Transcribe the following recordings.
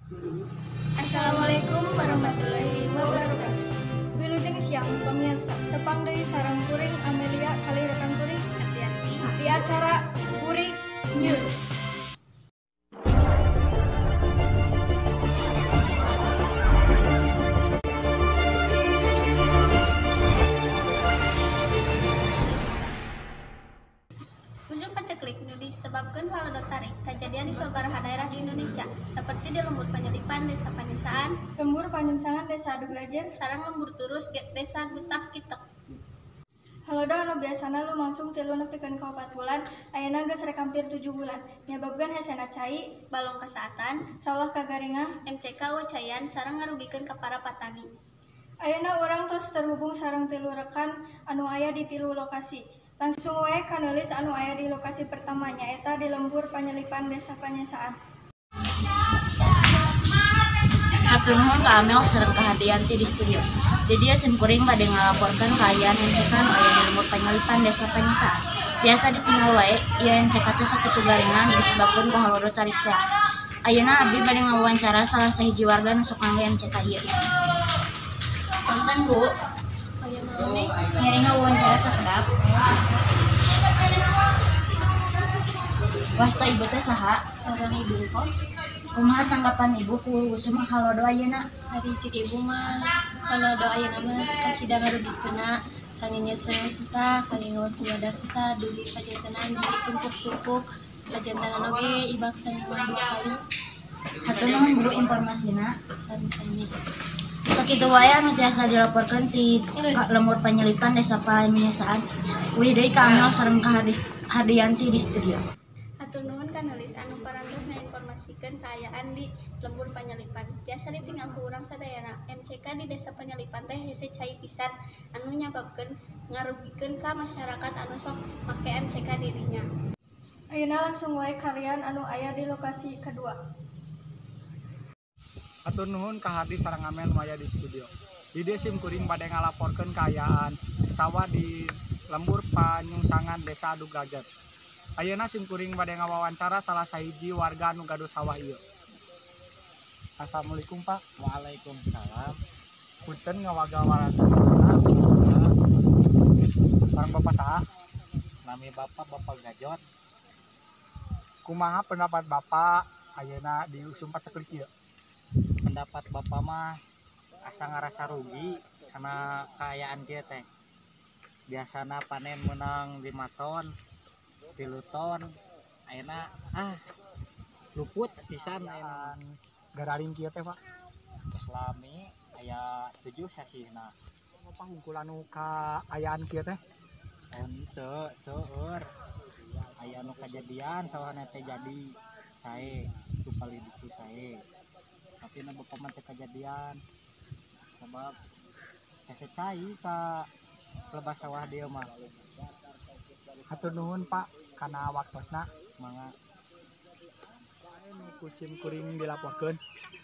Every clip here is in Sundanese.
Assalamualaikum warahmatullahi wabarakatuh. Wilujeng siang pemirsa, tepang deui sareng kuring Amelia kali rekan kuring Hati-hati di acara Kurik News. Usum paceklik nu disebabkeun halodo tarik kajadian di sababaraha daerah di Indonesia seperti di Lembur Panyelipan Desa Panyungsaan, Lembur Panyungsangan Desa Adug Lajer, sareng Lembur Turus Desa Gutak Gitek. Halodo anu biasana lumangsung 3 nepikeun ka 4 bulan, ayeuna geus rek hampir 7 bulan. Nyababkeun hesena cai, balong kasaatan, sawah kagaringan, MCK euweuh caian sareng ngarugikeun ka para patani. Ayeuna urang tos terhubung sareng tilu rekan anu aya di tilu lokasi. Langsung wae ka Neulis anu aya di lokasi pertama, nyaeta di Lembur Panyelipan Desa Panyasaan. Hatur nuhun ka Amel sareng ka Hardianti di studio. Di dieu sim kuring bade ngalaporkeun kaayaan MCK nu aya di Lembur Panyelipan Desa Panyasaan. Tiasa ditinggal wae ieu MCK teh sakitu garingan disebabkeun ku halodo tarik teh. Ayeuna abdi bade ngawawancara salah sahiji warga nu sok ngangge MCK ieu. Punten Bu, Aya naon nih? Ngiring ngawawancara sakedap. Wasta ibu teh saha? Sareng ibu kok. Kumaha tanggapan ibu ku usum halodo ayeuna? Ari cek ibu mah halodo ayeuna mah kacida ngarugikeunna, kangge nyeuseuh susah, kangge ngawas wadah susah, dugi kajantenan ditumpuk-tumpuk, kajantenan oge ibak saminggu 2 kali. Hatur nuhun Bu informasina. Sami-sami. Sakitu wae anu tiasa dilaporkeun ti Lembur Panyelipan Desa Panyasaan. Uih deui ka Amel sareng ka Hardianti di studio. Hatur nuhun ka Neulis anu parantos ngainformasikeun kaayaan di Lembur Panyelipan. Tiasa ditinggal ku urang sadayana, MCK di Desa Panyelipan teh hese cai pisan anu nyababkeun ngarugikeun ka masyarakat anu sok make MCK dirinya. Ayeuna langsung wae ka Rian anu aya di lokasi kedua. Hatur nuhun ka Hardi sareng Amel nu aya di studio. Di dieu sim kuring bade ngalaporkeun kaayaan sawah di Lembur Panyungsangan Desa Adug Lajer. Ayeuna sim kuring bade ngawawancara salah sahiji warga anu gaduh sawah ieu. Assalamualaikum Pak. Waalaikumsalam. Punten ngawaga sareng Bapak saha? Nami Bapak Bapak Gajot. Kumaha pendapat Bapak ayeuna di usum paceklik ieu? Pendapat Bapak mah asa ngarasa rugi karena kaayaan kieu teh. Biasana panen menang 5 ton, 3 ton, ayeuna luput pisan ayeuna. Gararing kieu teh Pak. Terus lami aya 7 sasihna. Bapak hungkul anu kaayaan kieu teh? Henteu, seueur. Aya nu kajadian sawahna teh jadi sae, tu palih ditu sae. Tapi nu bapak mah teh kajadian. Sebab hese cai ka lebah sawah dieu mah. Hatur nuhun Pak kana waktosna. Mangga. Nu ku sim kuring dilaporkeun.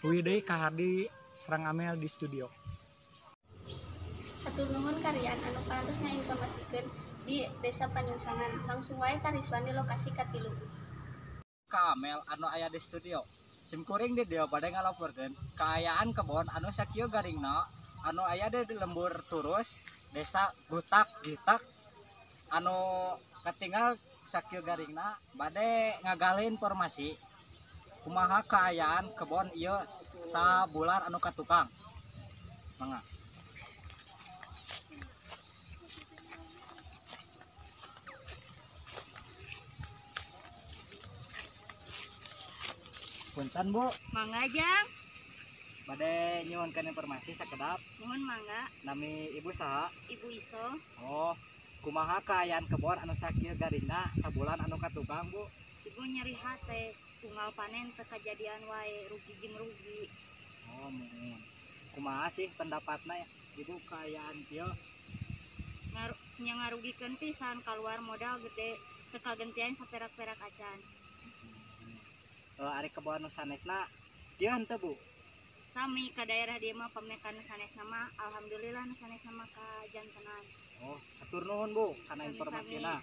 Uih deui ka Hardi sareng Amel di studio. Hatur nuhun ka Rian anu parantos ngainformasikeun di Desa Panyungsangan. Langsung wae ka Riswan di lokasi katilu. Ka Amel anu aya di studio. Sim kuring di dieu bade ngalaporkeun kaayaan kebon anu sakieu garingna anu aya di Lembur Turus Desa Gutak Gitak anu katinggal sakieu garingna bade ngagali informasi kumaha kaayaan kebon ieu sabulan anu katukang. Mangga. Punten Bu. Mangga Jang. Bade nyuhunkeun informasi sakedap. Nuhun mangga. Nami Ibu saha? Ibu Iso. Oh, kumaha kaayaan kebon anu sakieu garingna sabulan anu katukang Bu? Ibu nyeri hate, unggal panen teu kajadian wae, rugi jeung rugi. Oh, muhun. Kumaha sih pendapatna ya Ibu kaayaan kieu? Nya ngarugikeun pisan, kaluar modal gede, teu kagentian saperak-perak acan. Ari kebon nu sanesna kieu henteu Bu? Sami ka daerah dieu mah pamekan nu sanesna mah alhamdulillah nu sanesna mah kajantenan. Oh, hatur nuhun Bu kana Sami-sami. informasina.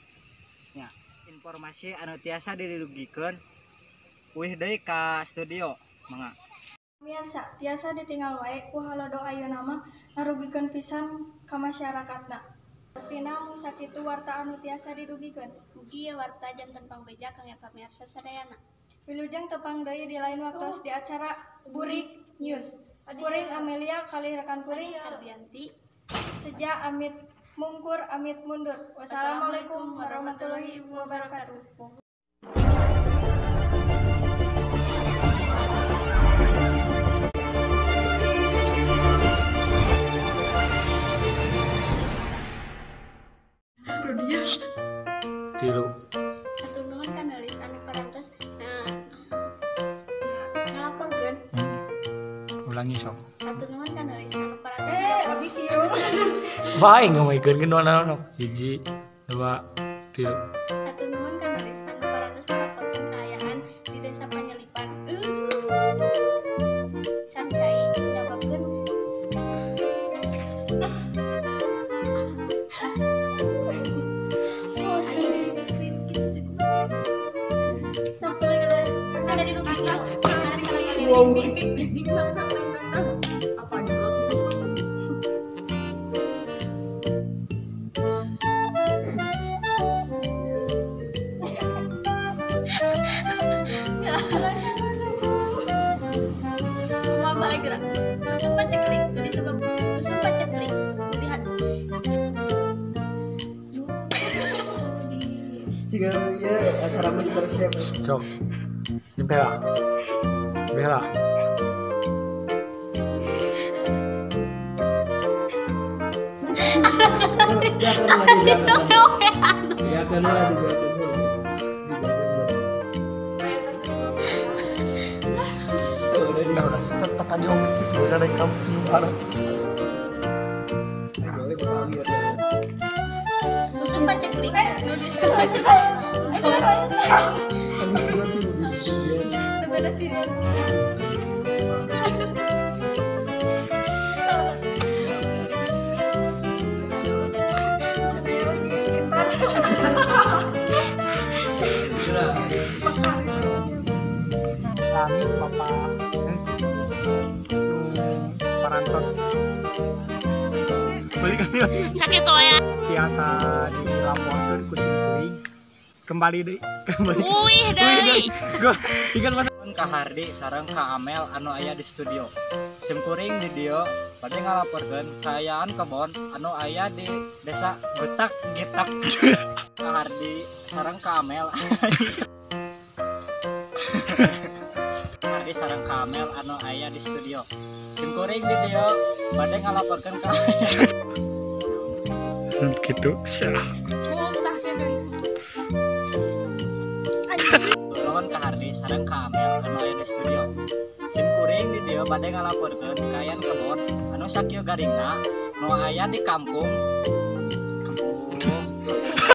Nya, informasi anu tiasa dirugikeun uih deui ka studio. Mangga. Miarsa, tiasa ditinggal wae ku halodo ayeuna mah ngarugikeun pisan ka masyarakatna. Tina mung sakitu warta anu tiasa didugikeun. Mugi ieu warta janten pangbeja kangge pamirsa sadayana. Wilujeng tepang deui di lain waktos di acara Burik News. Kuring Amelia kalih rekan kuring Ardianti. Seja amit mungkur amit mundur. Wassalamualaikum warahmatullahi wabarakatuh. Tilu. Hatur nuhun ka nulis anu parantos ngalaporkeun. Ulangi sok. Hatur nuhun ka nulis anu parantos. Abi kieu. Bae ngomongkeun naon 1 2 3. Hatur nuhun ka nulis anu parantos ngalaporkeun kaayaan di Desa Panyelipan. Sancai nyababkeun Wow. Jika ya acara Mr. Chef. Sok. Bela. Bela. Tadi om itu ada yang kamu Usum paceklik, nulis Kami Bapak parantos balik sakit ya tiasa dilaporkan ku simkuring kembali deui kembali. Uih deui. Gua ingat masa ka Hardi sareng ka Amel anu aya di studio. Simkuring di dieu bade ngalaporkeun kaayaan kebon anu aya di Desa Getak Gitak. Ka Hardi sareng ka Amel. Hardi sareng ka Amel anu aya di studio. Simkuring di dieu bade ngalaporkeun kaayaan gitu sah. Nuhun ka Hardi sareng ka Amel anu aya di studio. Simkuring di dieu bade ngalaporkeun kaayaan kebon anu sakieu garingna nu aya di kampung